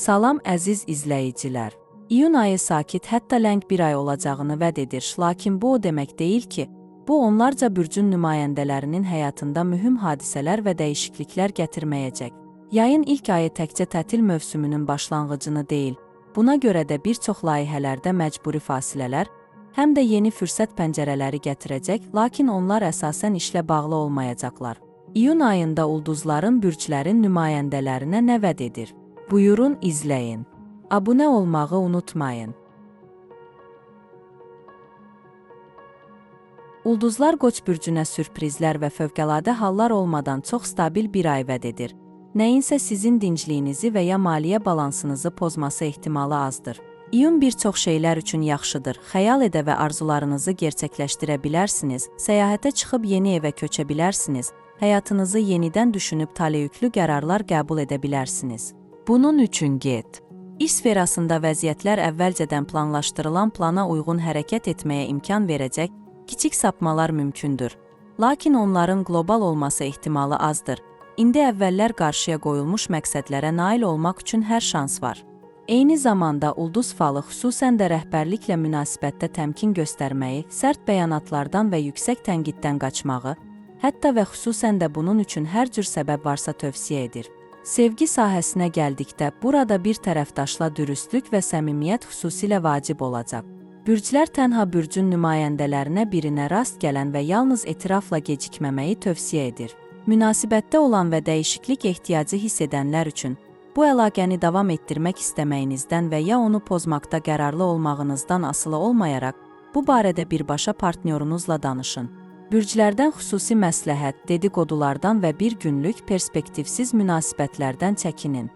Salam əziz izləyicilər. İyun ayı sakit, hətta ləng bir ay olacağını vəd edir. Lakin bu o demək deyil ki, bu onlarca bürcün nümayəndələrinin həyatında mühüm hadisələr və dəyişikliklər gətirməyəcək. Yayın ilk ayı təkcə tətil mövsümünün başlanğıcını deyil, buna görə də bir çox layihələrdə məcburi fasilələr, həm də yeni fürsət pəncərələri gətirəcək, lakin onlar əsasən işlə bağlı olmayacaqlar. İyun ayında ulduzların bürclərin nümayəndələrinə nə vəd edir? Buyurun izləyin. Abunə olmağı unutmayın. Ulduzlar Qoç bürcünə sürprizlər və fövqəladə hallar olmadan çox stabil bir ay vəd edir. Nəyinsə sizin dincliyinizi və ya maliyyə balansınızı pozması ehtimalı azdır. İyun bir çox şeylər üçün yaxşıdır. Xəyal edə və arzularınızı gerçəkləşdirə bilərsiniz, səyahətə çıxıb yeni evə köçə bilərsiniz, həyatınızı yenidən düşünüb taleyüklü qərarlar qəbul edə bilərsiniz. Bunun üçün get. İş sferasında vəziyyətlər əvvəlcədən planlaşdırılan plana uyğun hərəkət etməyə imkan verəcək kiçik sapmalar mümkündür. Lakin onların qlobal olması ehtimalı azdır. İndi əvvəllər qarşıya qoyulmuş məqsədlərə nail olmaq üçün hər şans var. Eyni zamanda ulduz falı xüsusən də rəhbərliklə münasibətdə təmkin göstərməyi, sərt bəyanatlardan və yüksək tənqiddən qaçmağı, hətta və xüsusən də bunun üçün hər cür səbəb varsa tövsiyə edir. Sevgi sahəsinə gəldikdə burada bir tərəfdaşla dürüstlük və səmimiyyət xüsusilə vacib olacaq. Bürclər tənha bürcün nümayəndələrinə birinə rast gələn və yalnız etirafla gecikməməyi tövsiyə edir. Münasibətdə olan və dəyişiklik ehtiyacı hiss edənlər üçün bu əlaqəni davam etdirmək istəməyinizdən və ya onu pozmaqda qərarlı olmağınızdan asılı olmayaraq bu barədə birbaşa partnyorunuzla danışın. Bürclərdən xüsusi məsləhət, dedikodulardan və bir günlük perspektivsiz münasibətlərdən çəkinin.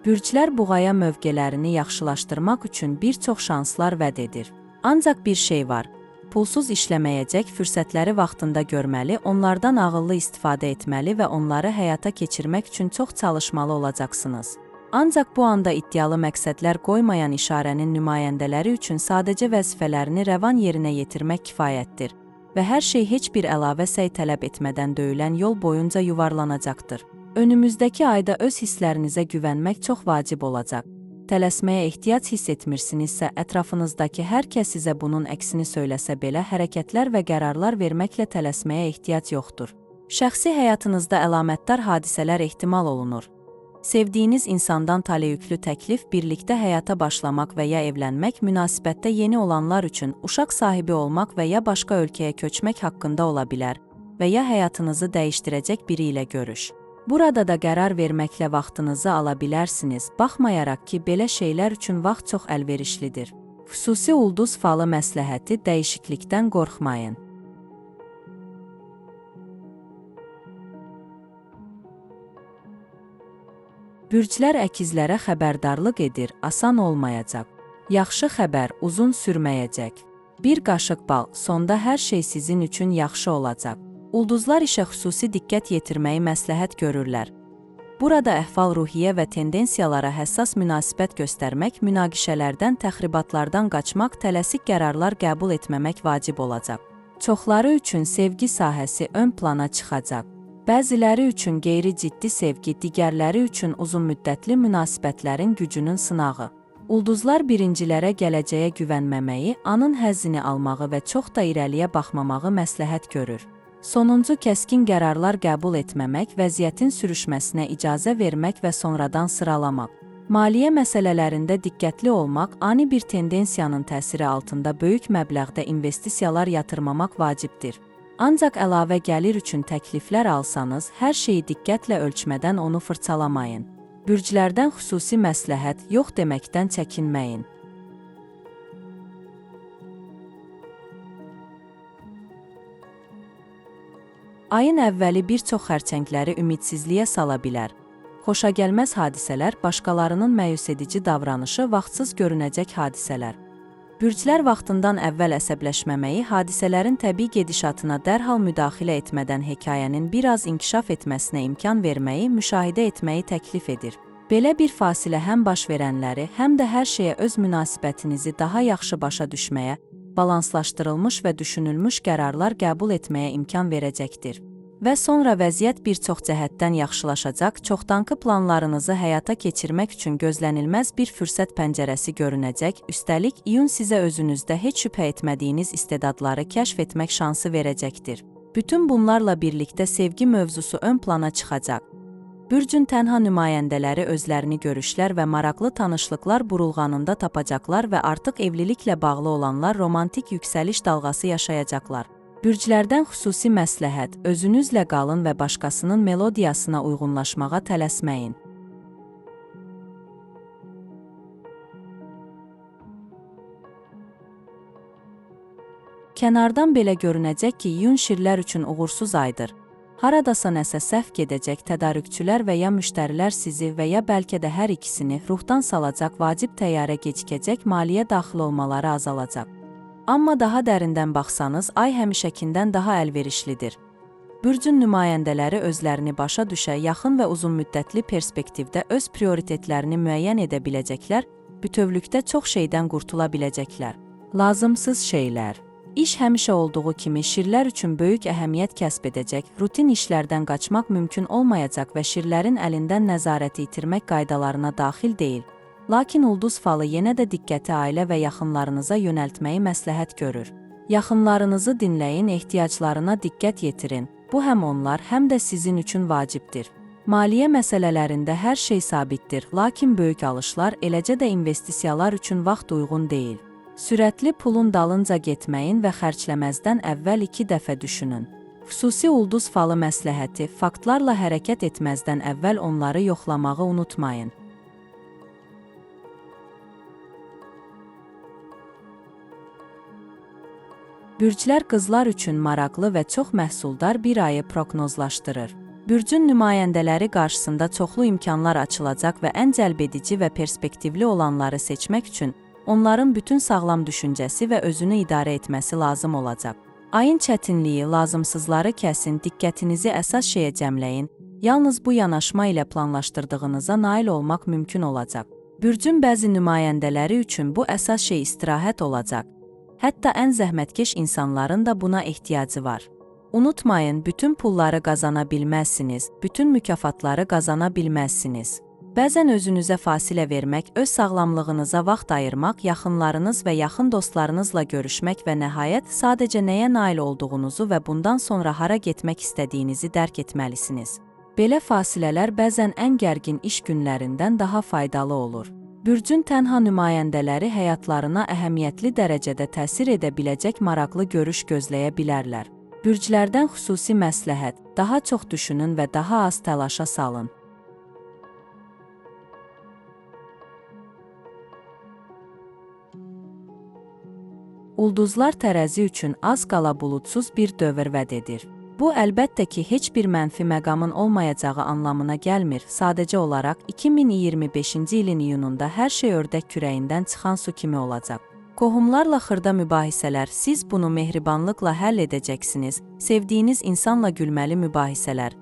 Bürclər buğaya mövqelərini yaxşılaşdırmaq üçün bir çox şanslar vəd edir. Ancaq bir şey var. Pulsuz işləməyəcək fürsətləri vaxtında görməli, onlardan ağıllı istifadə etməli və onları həyata keçirmək üçün çox çalışmalı olacaqsınız. Ancaq bu anda iddialı məqsədlər qoymayan işarənin nümayəndələri üçün sadəcə vəzifələrini rəvan yerinə yetirmək kifayətdir və hər şey heç bir əlavə səy tələb etmədən döyülən yol boyunca yuvarlanacaqdır. Önümüzdəki ayda öz hisslərinizə güvənmək çox vacib olacaq. Tələsməyə ehtiyac hiss etmirsinizsə, ətrafınızdakı hər kəs sizə bunun əksini söyləsə belə, hərəkətlər və qərarlar verməklə tələsməyə ehtiyac yoxdur. Şəxsi həyatınızda əlamətdar hadisələr ehtimal olunur. Sevdiyiniz insandan taleyüklü təklif, birlikdə həyata başlamaq və ya evlənmək, münasibətdə yeni olanlar üçün uşaq sahibi olmaq və ya başqa ölkəyə köçmək haqqında ola bilər və ya həyatınızı dəyişdirəcək biri ilə görüş. Burada da qərar verməklə vaxtınızı ala bilərsiniz, baxmayaraq ki, belə şeylər üçün vaxt çox əlverişlidir. Xüsusi ulduz falı məsləhəti dəyişiklikdən qorxmayın. Bürclər əkizlərə xəbərdarlıq edir, asan olmayacaq. Yaxşı xəbər uzun sürməyəcək. Bir qaşıq bal, sonda hər şey sizin üçün yaxşı olacaq. Ulduzlar işə xüsusi diqqət yetirməyi məsləhət görürlər. Burada əhval-ruhiyyə və tendensiyalara həssas münasibət göstərmək, münaqişələrdən, təxribatlardan qaçmaq, tələsik qərarlar qəbul etməmək vacib olacaq. Çoxları üçün sevgi sahəsi ön plana çıxacaq. Bəziləri üçün qeyri-ciddi sevgi, digərləri üçün uzunmüddətli münasibətlərin gücünün sınağı. Ulduzlar birincilərə gələcəyə güvənməməyi, anın həzzini almağı və çox da irəliyə baxmamağı məsləhət görür. Sonuncu kəskin qərarlar qəbul etməmək, vəziyyətin sürüşməsinə icazə vermək və sonradan sıralamaq. Maliyyə məsələlərində diqqətli olmaq, ani bir tendensiyanın təsiri altında böyük məbləğdə investisiyalar yatırmamaq vacibdir. Ancaq əlavə gəlir üçün təkliflər alsanız, hər şeyi diqqətlə ölçmədən onu fırçalamayın. Bürclərdən xüsusi məsləhət, yox deməkdən çəkinməyin. Ayın əvvəli bir çox xərçəngləri ümidsizliyə sala bilər. Xoşagəlməz hadisələr, başqalarının məyus edici davranışı, vaxtsız görünəcək hadisələr. Bürclər vaxtından əvvəl əsəbləşməməyi, hadisələrin təbii gedişatına dərhal müdaxilə etmədən hekayənin biraz inkişaf etməsinə imkan verməyi, müşahidə etməyi təklif edir. Belə bir fasilə həm baş verənləri, həm də hər şeyə öz münasibətinizi daha yaxşı başa düşməyə, balanslaşdırılmış və düşünülmüş qərarlar qəbul etməyə imkan verəcəkdir. Və sonra vəziyyət bir çox cəhətdən yaxşılaşacaq, çoxdankı planlarınızı həyata keçirmək üçün gözlənilməz bir fürsət pəncərəsi görünəcək, üstəlik iyun sizə özünüzdə heç şübhə etmədiyiniz istedadları kəşf etmək şansı verəcəkdir. Bütün bunlarla birlikdə sevgi mövzusu ön plana çıxacaq. Bürcün tənha nümayəndələri özlərini görüşlər və maraqlı tanışlıqlar burulğanında tapacaqlar və artıq evliliklə bağlı olanlar romantik yüksəliş dalğası yaşayacaqlar. Bürclərdən xüsusi məsləhət, özünüzlə qalın və başqasının melodiyasına uyğunlaşmağa tələsməyin. Kənardan belə görünəcək ki, iyun şirlər üçün uğursuz aydır. Haradasa nəsə səhv gedəcək, tədarükçülər və ya müştərilər sizi və ya bəlkə də hər ikisini ruhdan salacaq, vacib təyyarə gecikəcək, maliyyə daxil olmaları azalacaq. Amma daha dərindən baxsanız, ay həmişəkindən daha əlverişlidir. Bürcün nümayəndələri özlərini başa düşə, yaxın və uzunmüddətli perspektivdə öz prioritetlərini müəyyən edə biləcəklər, bütövlükdə çox şeydən qurtula biləcəklər. Lazımsız şeylər. İş həmişə olduğu kimi şirlər üçün böyük əhəmiyyət kəsb edəcək, rutin işlərdən qaçmaq mümkün olmayacaq və şirlərin əlindən nəzarəti itirmək qaydalarına daxil deyil. Lakin ulduz falı yenə də diqqəti ailə və yaxınlarınıza yönəltməyi məsləhət görür. Yaxınlarınızı dinləyin, ehtiyaclarına diqqət yetirin. Bu həm onlar, həm də sizin üçün vacibdir. Maliyyə məsələlərində hər şey sabitdir, lakin böyük alışlar, eləcə də investisiyalar üçün vaxt uyğun deyil. Sürətli pulun dalınca getməyin və xərcləməzdən əvvəl 2 dəfə düşünün. Xüsusi ulduz falı məsləhəti, faktlarla hərəkət etməzdən əvvəl onları yoxlamağı unutmayın. Bürclər qızlar üçün maraqlı və çox məhsuldar bir ayı proqnozlaşdırır. Bürcün nümayəndələri qarşısında çoxlu imkanlar açılacaq və ən cəlbedici və perspektivli olanları seçmək üçün onların bütün sağlam düşüncəsi və özünü idarə etməsi lazım olacaq. Ayın çətinliyi, lazımsızları kəsin, diqqətinizi əsas şeyə cəmləyin, yalnız bu yanaşma ilə planlaşdırdığınıza nail olmaq mümkün olacaq. Bürcün bəzi nümayəndələri üçün bu əsas şey istirahət olacaq. Hətta ən zəhmətkeş insanların da buna ehtiyacı var. Unutmayın, bütün pulları qazana bilməzsiniz, bütün mükafatları qazana bilməzsiniz. Bəzən özünüzə fasilə vermək, öz sağlamlığınıza vaxt ayırmaq, yaxınlarınız və yaxın dostlarınızla görüşmək və nəhayət sadəcə nəyə nail olduğunuzu və bundan sonra hara getmək istədiyinizi dərk etməlisiniz. Belə fasilələr bəzən ən gərgin iş günlərindən daha faydalı olur. Bürcün tənha nümayəndələri həyatlarına əhəmiyyətli dərəcədə təsir edə biləcək maraqlı görüş gözləyə bilərlər. Bürclərdən xüsusi məsləhət, daha çox düşünün və daha az təlaşa salın. Ulduzlar tərəzi üçün az qala buludsuz bir dövr vəd edir. Bu, əlbəttə ki, heç bir mənfi məqamın olmayacağı anlamına gəlmir. Sadəcə olaraq 2025-ci ilin iyununda hər şey ördək kürəyindən çıxan su kimi olacaq. Qohumlarla xırda mübahisələr, siz bunu mehribanlıqla həll edəcəksiniz, sevdiyiniz insanla gülməli mübahisələr,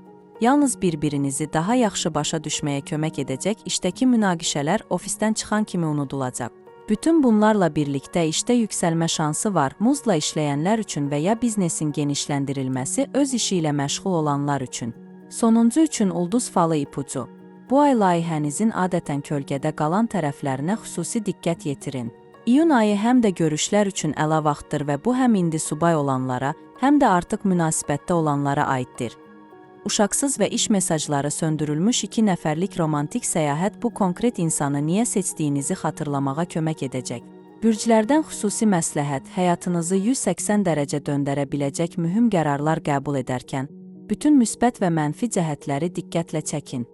yalnız bir-birinizi daha yaxşı başa düşməyə kömək edəcək işdəki münaqişələr ofisdən çıxan kimi unudulacaq. Bütün bunlarla birlikdə işdə yüksəlmə şansı var, muzdla işləyənlər üçün və ya biznesin genişləndirilməsi öz işi ilə məşğul olanlar üçün. Sonuncu üçün ulduz falı ipucu. Bu ay layihənizin adətən kölgədə qalan tərəflərinə xüsusi diqqət yetirin. İyun ayı həm də görüşlər üçün əla vaxtdır və bu həm indi subay olanlara, həm də artıq münasibətdə olanlara aiddir. Uşaqsız və iş mesajları söndürülmüş 2 nəfərlik romantik səyahət bu konkret insanı niyə seçdiyinizi xatırlamağa kömək edəcək. Bürclərdən xüsusi məsləhət, həyatınızı 180 dərəcə döndərə biləcək mühüm qərarlar qəbul edərkən, bütün müsbət və mənfi cəhətləri diqqətlə çəkin.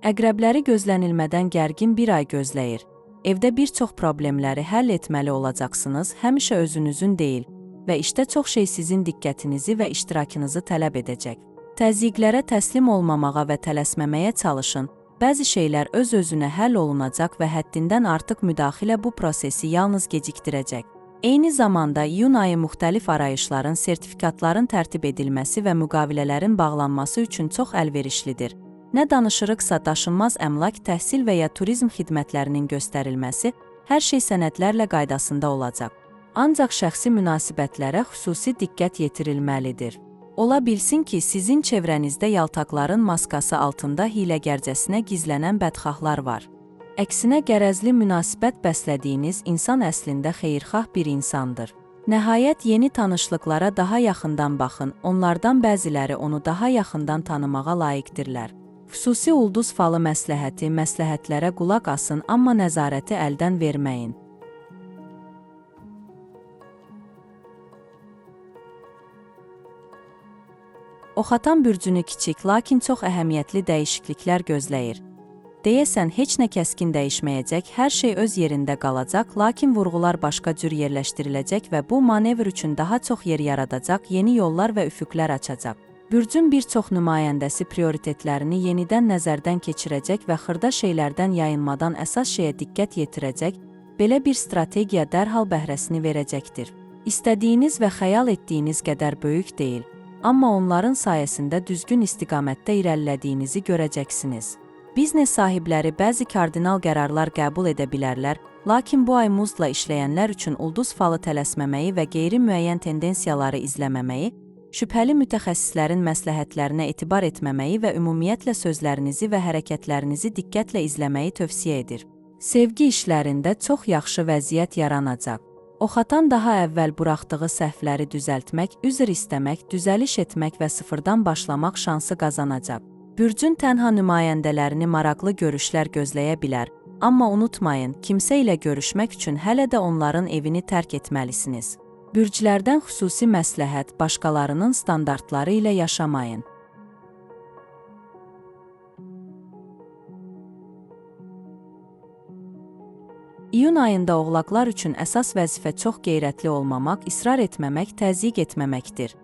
Əqrəbləri gözlənilmədən gərgin bir ay gözləyir. Evdə bir çox problemləri həll etməli olacaqsınız, həmişə özünüzün deyil və işdə çox şey sizin diqqətinizi və iştirakınızı tələb edəcək. Təzyiqlərə təslim olmamağa və tələsməməyə çalışın. Bəzi şeylər öz-özünə həll olunacaq və həddindən artıq müdaxilə bu prosesi yalnız gecikdirəcək. Eyni zamanda iyun ayı müxtəlif arayışların, sertifikatların tərtib edilməsi və müqavilələrin bağlanması üçün çox əlverişlidir. Nə danışırıqsa daşınmaz əmlak, təhsil və ya turizm xidmətlərinin göstərilməsi, hər şey sənədlərlə qaydasında olacaq. Ancaq şəxsi münasibətlərə xüsusi diqqət yetirilməlidir. Ola bilsin ki, sizin çevrənizdə yaltaqların maskası altında hiyləgərcəsinə gizlənən bədxahlar var. Əksinə qərəzli münasibət bəslədiyiniz insan əslində xeyirxah bir insandır. Nəhayət yeni tanışlıqlara daha yaxından baxın, onlardan bəziləri onu daha yaxından tanımağa layiqdirlər. Xüsusi ulduz falı məsləhəti, məsləhətlərə qulaq asın, amma nəzarəti əldən verməyin. Oxatan bürcünü kiçik, lakin çox əhəmiyyətli dəyişikliklər gözləyir. Deyəsən, heç nə kəskin dəyişməyəcək, hər şey öz yerində qalacaq, lakin vurğular başqa cür yerləşdiriləcək və bu manevr üçün daha çox yer yaradacaq, yeni yollar və üfüqlər açacaq. Bürcün bir çox nümayəndəsi prioritetlərini yenidən nəzərdən keçirəcək və xırda şeylərdən yayınmadan əsas şeyə diqqət yetirəcək, belə bir strategiya dərhal bəhrəsini verəcəkdir. İstədiyiniz və xəyal etdiyiniz qədər böyük deyil, amma onların sayəsində düzgün istiqamətdə irəlilədiyinizi görəcəksiniz. Biznes sahibləri bəzi kardinal qərarlar qəbul edə bilərlər, lakin bu ay muzdla işləyənlər üçün ulduz falı tələsməməyi və qeyri-müəyyən tendensiyaları izləməməyi, şübhəli mütəxəssislərin məsləhətlərinə etibar etməməyi və ümumiyyətlə sözlərinizi və hərəkətlərinizi diqqətlə izləməyi tövsiyə edir. Sevgi işlərində çox yaxşı vəziyyət yaranacaq. Oxatan daha əvvəl buraxdığı səhvləri düzəltmək, üzr istəmək, düzəliş etmək və sıfırdan başlamaq şansı qazanacaq. Bürcün tənha nümayəndələrini maraqlı görüşlər gözləyə bilər, amma unutmayın, kimsə ilə görüşmək üçün hələ də onların evini tərk etməlisiniz. Bürclərdən xüsusi məsləhət, başqalarının standartları ilə yaşamayın. İyun ayında oğlaqlar üçün əsas vəzifə çox qeyrətli olmamaq, israr etməmək, təzyiq etməməkdir.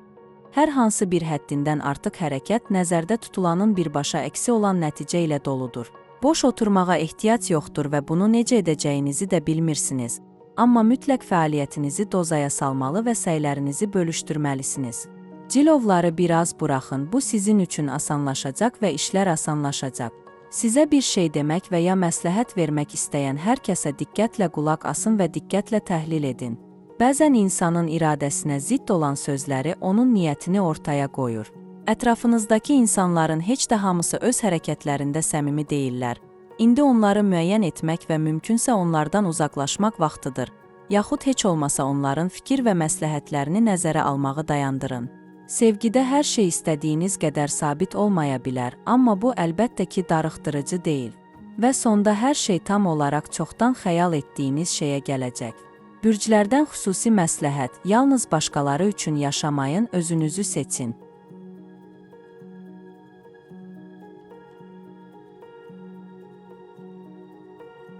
Hər hansı bir həddindən artıq hərəkət nəzərdə tutulanın birbaşa əksi olan nəticə ilə doludur. Boş oturmağa ehtiyac yoxdur və bunu necə edəcəyinizi də bilmirsiniz. Amma mütləq fəaliyyətinizi dozaya salmalı və səylərinizi bölüşdürməlisiniz. Cilovları biraz buraxın, bu sizin üçün asanlaşacaq və işlər asanlaşacaq. Sizə bir şey demək və ya məsləhət vermək istəyən hər kəsə diqqətlə qulaq asın və diqqətlə təhlil edin. Bəzən insanın iradəsinə zidd olan sözləri onun niyyətini ortaya qoyur. Ətrafınızdakı insanların heç də hamısı öz hərəkətlərində səmimi deyillər. İndi onları müəyyən etmək və mümkünsə onlardan uzaqlaşmaq vaxtıdır. Yaxud heç olmasa onların fikir və məsləhətlərini nəzərə almağı dayandırın. Sevgidə hər şey istədiyiniz qədər sabit olmaya bilər, amma bu əlbəttə ki darıxdırıcı deyil. Və sonda hər şey tam olaraq çoxdan xəyal etdiyiniz şeyə gələcək. Bürclərdən xüsusi məsləhət, yalnız başqaları üçün yaşamayın, özünüzü seçin.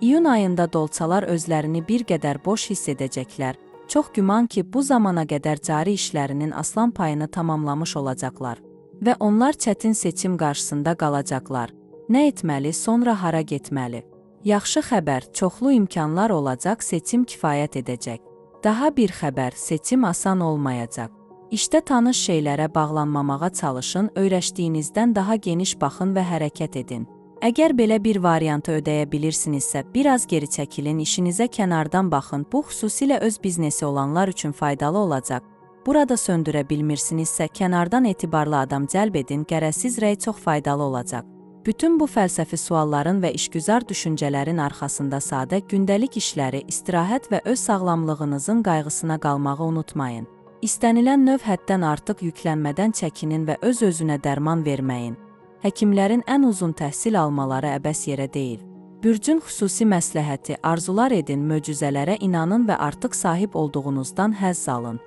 İyun ayında dolçalar özlərini bir qədər boş hiss edəcəklər. Çox güman ki, bu zamana qədər cari işlərinin aslan payını tamamlamış olacaqlar və onlar çətin seçim qarşısında qalacaqlar. Nə etməli, sonra hara getməli? Yaxşı xəbər, çoxlu imkanlar olacaq, seçim kifayət edəcək. Daha bir xəbər, seçim asan olmayacaq. İşdə tanış şeylərə bağlanmamağa çalışın, öyrəşdiyinizdən daha geniş baxın və hərəkət edin. Əgər belə bir variantı ödəyə bilirsinizsə, biraz geri çəkilin, işinizə kənardan baxın. Bu, xüsusilə öz biznesi olanlar üçün faydalı olacaq. Burada söndürə bilmirsinizsə, kənardan etibarlı adam cəlb edin, qərəzsiz rəy çox faydalı olacaq. Bütün bu fəlsəfi sualların və işgüzar düşüncələrin arxasında sadə gündəlik işləri, istirahət və öz sağlamlığınızın qayğısına qalmağı unutmayın. İstənilən növ həddən artıq yüklənmədən çəkinin və öz-özünə dərman verməyin. Həkimlərin ən uzun təhsil almaları əbəs yerə deyil. Bürcün xüsusi məsləhəti, arzular edin, möcüzələrə inanın və artıq sahib olduğunuzdan həzz alın.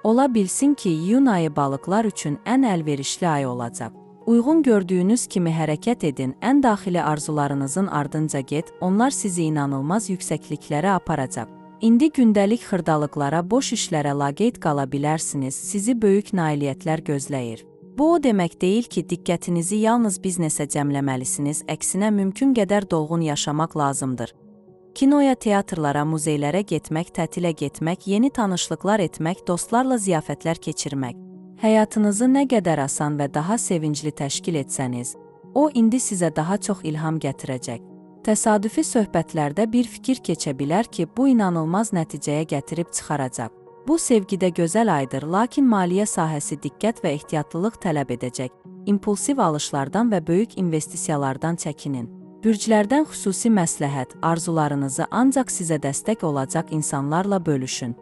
Ola bilsin ki, iyun ayı balıqlar üçün ən əlverişli ay olacaq. Uyğun gördüyünüz kimi hərəkət edin, ən daxili arzularınızın ardınca get, onlar sizi inanılmaz yüksəkliklərə aparacaq. İndi gündəlik xırdalıqlara, boş işlərə laqeyd qala bilərsiniz, sizi böyük nailiyyətlər gözləyir. Bu o demək deyil ki, diqqətinizi yalnız biznesə cəmləməlisiniz, əksinə mümkün qədər dolğun yaşamaq lazımdır. Kinoya, teatrlara, muzeylərə getmək, tətilə getmək, yeni tanışlıqlar etmək, dostlarla ziyafətlər keçirmək. Həyatınızı nə qədər asan və daha sevincli təşkil etsəniz, o indi sizə daha çox ilham gətirəcək. Təsadüfi söhbətlərdə bir fikir keçə bilər ki, bu inanılmaz nəticəyə gətirib çıxaracaq. Bu sevgidə gözəl aydır, lakin maliyyə sahəsi diqqət və ehtiyatlılıq tələb edəcək. İmpulsiv alışlardan və böyük investisiyalardan çəkinin. Bürclərdən xüsusi məsləhət, arzularınızı ancaq sizə dəstək olacaq insanlarla bölüşün.